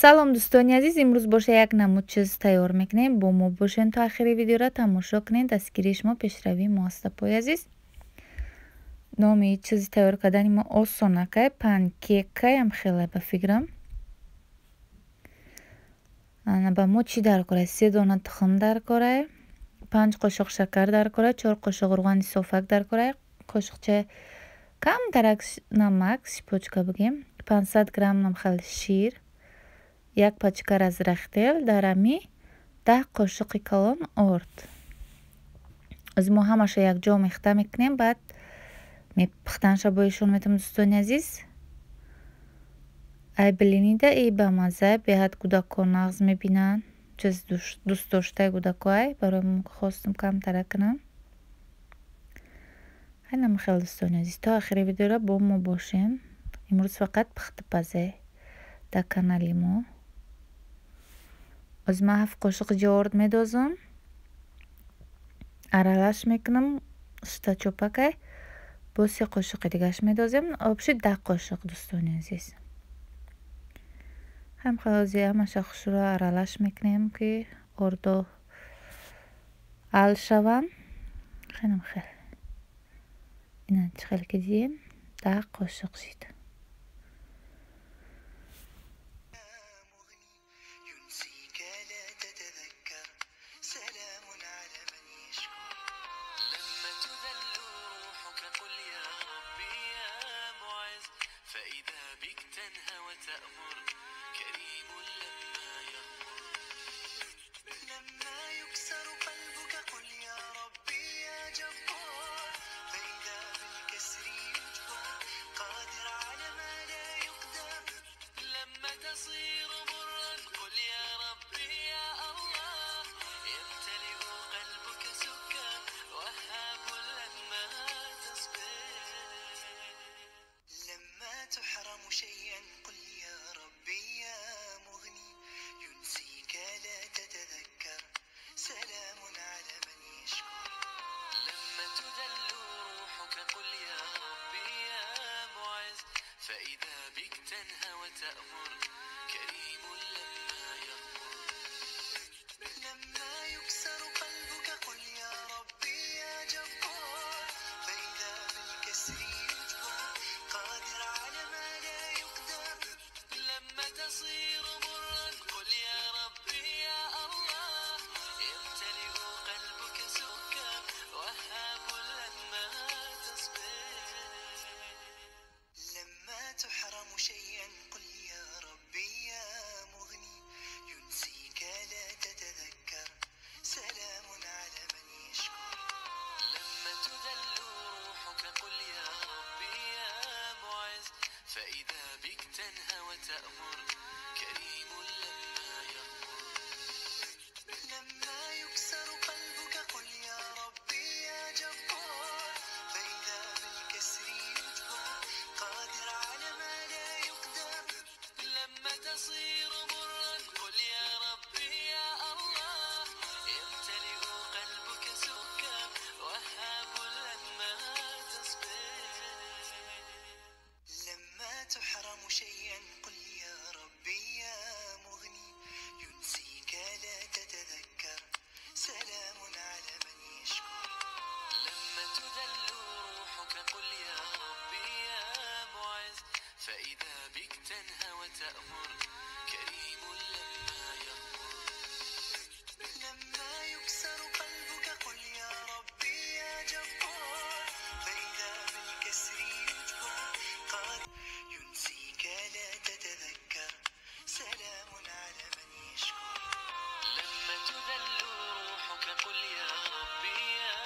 Салом, дӯстони азиз. Имрӯз боша як намуд чиз тайёр мекунем. Бо мо бошен, то охири видеора тамошо кунед. Дастгирии шумо пешравии мо аст, апои азиз. Номи чизи тайёр кардани мо осонакай, панкекаям хеле ба фикрам. Ана, ба мо чӣ дар кора? Се дона тухм дар корай, 5 қошуқ шакар дар кора, 4 қошуқ рӯғани софак дар корай, қошуқча камтарак намак, щепотка бигем, 500 грамм намхел шир, як пачка разрыхлитель, дар ами 10 қошуқи калон орд. Аз мо ҳамаша якҷо омехта мекунем, баъд мепухтанша бо ишон метавонем, дӯстони азиз. Ай блинида и ба мазза, беҳад кӯдакҳо нағз мебинанд. Чиз дӯстдоштаи кӯдакҳоай, барои мо хостам камтара кунам. Ҳайнам хеле, дӯстони азиз, то охири видеора бо мо бошем. Имрӯз фақат пухтупазе дар канали мо. Оз ман 7 қошуқ ҷорд медозам, аралаш мекунам, шта чопакай, бо се қошуқи дигаш медозем, вообще 10 қошуқ, дӯстони азиз. Ҳам хелози ҳамаша хушрӯ аралаш мекунем, ки ордо ҳал шаванд. Хелам хел. Ина, чӣ хел ки дидем, 10 қошуқ шид. ينسيك لا تتذكر، سلام على من يشكر. لما تذل روحك قل يا ربي يا معز، فإذا بك تنهى وتأمر، كريم لما يغمر. لما يكسر قلبك قل يا ربي يا جبار، فإذا بالكسر يجبر، قادر على ما لا يقدر. لما تصير مرا قل يا ربي يا الله، يمتلئ قلبك سكر، وهاب لما تصبر. لما تحرم شيئا قل يا ربي يا مغني، ينسيك لا تتذكر، سلام على من يشكر. لما تذل روحك قل يا ربي يا معز، فإذا بك تنهى وتأمر، كريم لما يغمر. لما يكسر قلبك قل يا ربي يا جبار، فإذا بالكسر يجبر، قادر على ما لا يقدر. لما تصير مرا قل يا ربي يا الله، يمتلئ قلبك سكر، وهاب لما تصبر. لما تحرم شيئا قل يا ربي يا مغني، ينسيك لا تتذكر، سلام على من يشكر. لما تذل روحك قل يا ربي يا معز، فإذا بك تنهى وتأمر، كريم لما يغمر. لما يكسر قلبك قل يا ربي يا جبار، فإذا بالكسر يجبر، قادر على ما لا يقدر. لما تصير مرا قل يا ربي يا الله، يمتلئ قلبك سكر، وهاب لما تصبر. لما تحرم شيئا قل يا ربي يا مغني، ينسيك لا تتذكر، سلام على من يشكر. لما تذل روحك قل يا ربي يا معز، فإذا بك تنهى وتأمر، كريم لما يغمر. لما يكسر قلبك قل يا ربي يا جبار، فإذا بالكسر يجبر، قادر ينسيك لا تتذكر، سلام على من يشكر. لما تذل روحك قل يا ربي يا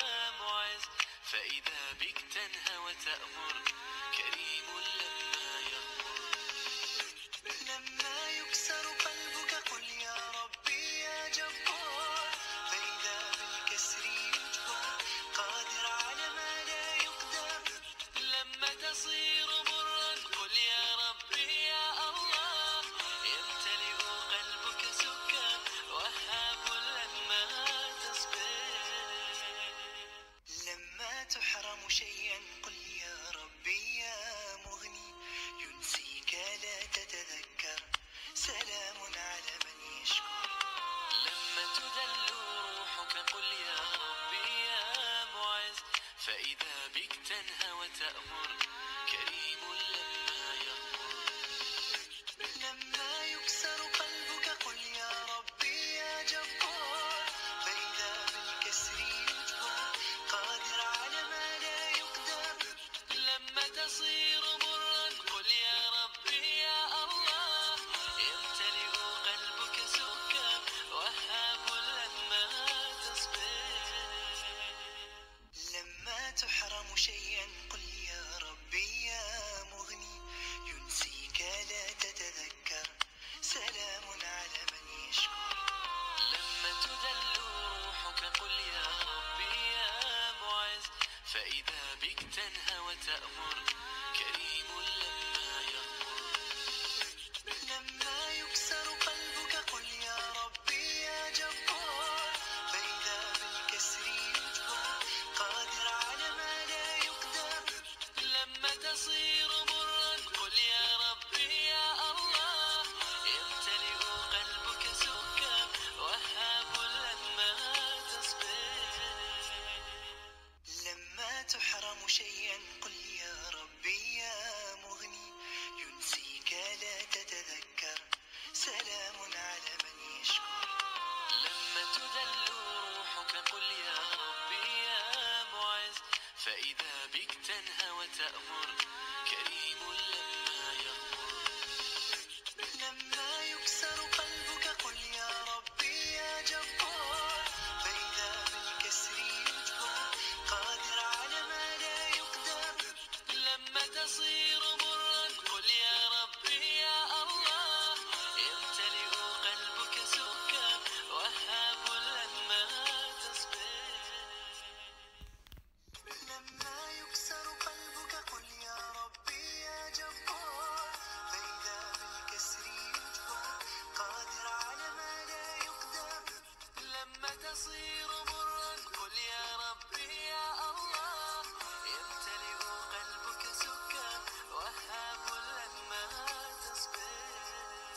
معز، فإذا بك تنهى وتأمر، كريم لما يغمر. لما يكسر قلبك قل يا ربي يا جبار، فإذا بالكسر يجبر، قادر على ما لا يقدر. لما تصير مرا قل يا ربي يا الله، يمتلئ قلبك سكر، وهاب لما تصبر. لما تحرم شيئا قل يا ربي وتأمر، كريم لما يغمر. لما يكسر قلبك قل يا ربي يا جبار، فإذا بالكسر يجبر، قادر على ما لا يقدر. لما تصير مرا قل يا ربي يا الله، يمتلئ قلبك سكر، وهاب لما تصبر. لما يكسر قلبك قل يا ربي يا جبار، فإذا بالكسر يجبر، قادر على ما لا يقدر. لما تصير مرا قل يا ربي يا الله، يمتلئ قلبك سكر، وهاب لما تصبر.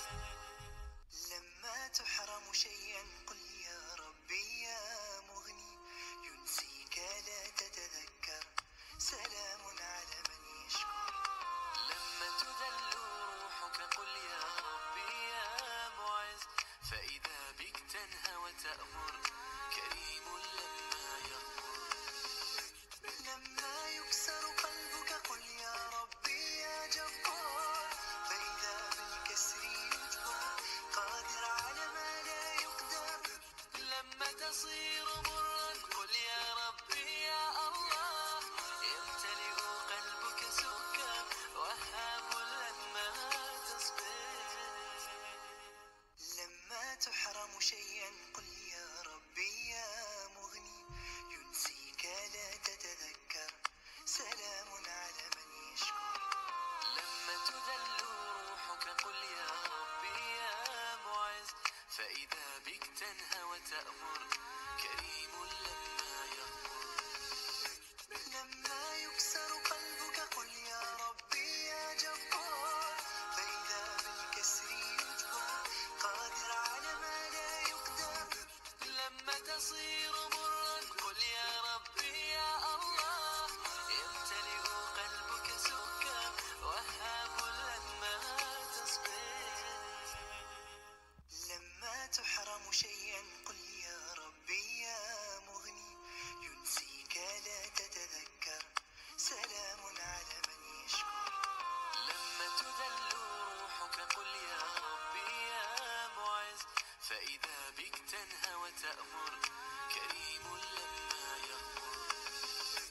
لما تحرم شيئا قل يا ربي يا مغني، ينسيك لا تتذكر، سلام على من يشكر. لما تذل روحك قل يا ربي يا معز، فإذا بك تنهى وتأمر، كريم لما يغمر. لما يكسر قلبك قل يا ربي يا جبار، فإذا بالكسر يجبر، قادر على ما لا يقدر. لما تصير مرا قل يا ربي يا الله، يمتلئ قلبك سكر، وهاب لما تصبر. لما تحرم شيئا قل يا ربي يا مغني، ينسيك لا تتذكر، سلام على من يشكر. لما تذل روحك قل يا ربي يا معز، فإذا بك تنهى وتأمر، كريم لما يغمر. لما يكسر قلبك قل يا ربي يا جبار، فإذا بالكسر يجبر، قادر على ما لا يقدر. لما تصير مرا قل يا ربي يا الله، يمتلئ قلبك سكر، وهاب لما تصبر. لما تحرم شيئا قل يا ربي يا مغني، ينسيك لا تتذكر، سلام على من يشكر. لما تذل روحك قل يا ربي يا معز، فإذا بك تنهى وتأمر، كريم لما يغمر.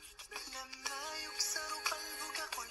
لما يكسر قلبك قل